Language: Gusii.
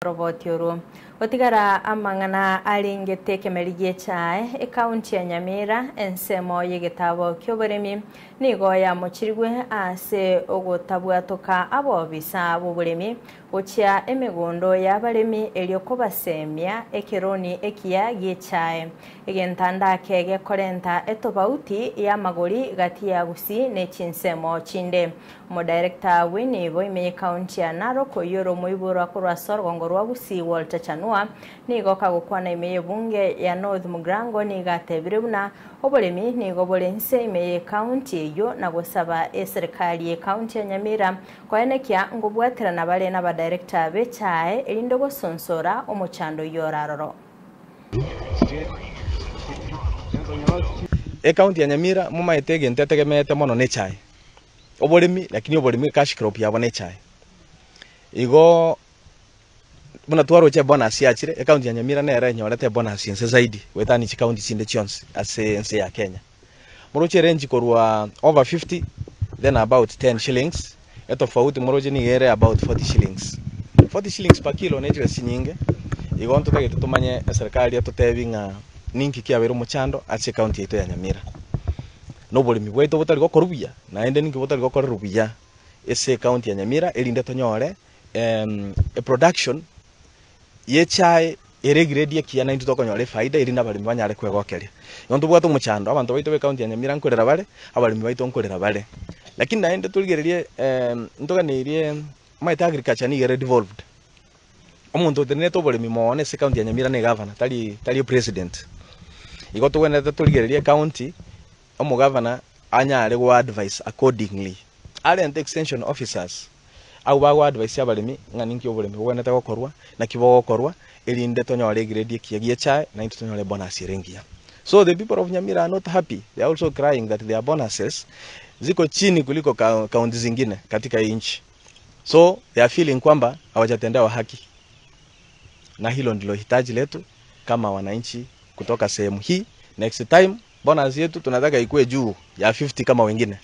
Oroboti orwo gotigara amang'ana arengete ekemeri gi'echae ekaunti ya Nyamira ensemo y'egetabo ki'oboremi nigo yamochirigwe ase ogotabwatoka abobisa b'oboremi gochia emegondo y'abaremi erio kobasemia ekeroni ekiya gi'echae egentanda ake gekorenta etobauti y'amagori gati ya Gusii ne chinsemo chinde. Omodirector bw'enibo ime y'ekaunti ya Narok oyio ore omoiborwa korwa ase orogongo rwa Gusii Walter Chanua nigo kagokwana ime y'ebunge ya North Mugirango nigo atebire buna oboremi nigo bore nse ime y'ekaunti eyio na gosaba eserikali y'ekaunti ya Nyamira koenekia ngobwaterana bare n'abadirector b'echae erinde gosonsora omochando oyio oraroro. Ekaunti ya Nyamira momaete egento etegemeete mono nechae, oboremi lakini oboremi cash crop yabo nechae. Igo buna twaroche ebonus yachire, ekaunti ya Nyamira nere enyorete ebonus ense zaidi goetania chikaunti chinde chionsi ase ense ya Kenya. Moroche erange korwa over 50 then about 10 shillings, etofauti moroche nigo ere about 40 shillings. 40 shillings per kilo ne chibesa chinyinge, igo ntotagete tomanye eserikari etotebi ng'a ninki kiabeire omochando ase ekaunti yaito ya Nyamira. Na oboremi bwaito botari gokorwa buya, naende ninki botari gokorerwa buya ase ekaunti ya Nyamira erinde tonyore eproduction ya echae ere egrade ekiya naintwe tokonyora efaida erinde abaremi banyare kwegokeria. Igo ntobwate omochando, abanto baito ba ekaunti ya Nyamira nkorera bare, abaremi baito nkorera bare. Lakini naende torigererie ntoganeirie omanyete agriculture nigo ere devolved. Omonto otenenerete oboremi mono ase ekaunti ya Nyamira na egavana tari tari epresident. Igo togwenerete torigererie ekaunti, omogavana anyare go advise accordingly. Arente extension officers abwo bago advise abaremi ng'a ninki oboremi bogwenerete gokorwa, naki bogokorwa, erinde tonyore egrade ekiya gia echae, naintwe tonyore ebonus ere engiya. So the people of Nyamira are not happy, they are also crying that their bonuses ziko chini kuliko kaunti zingine katika hii nchi. So they are feeling kwamba hawajatendewa haki, na hilo ndilo hitaji letu kama wananchi kutoka sehemu hii. Next time bonus yetu tunataka ikue juu ya 50 kama wengine.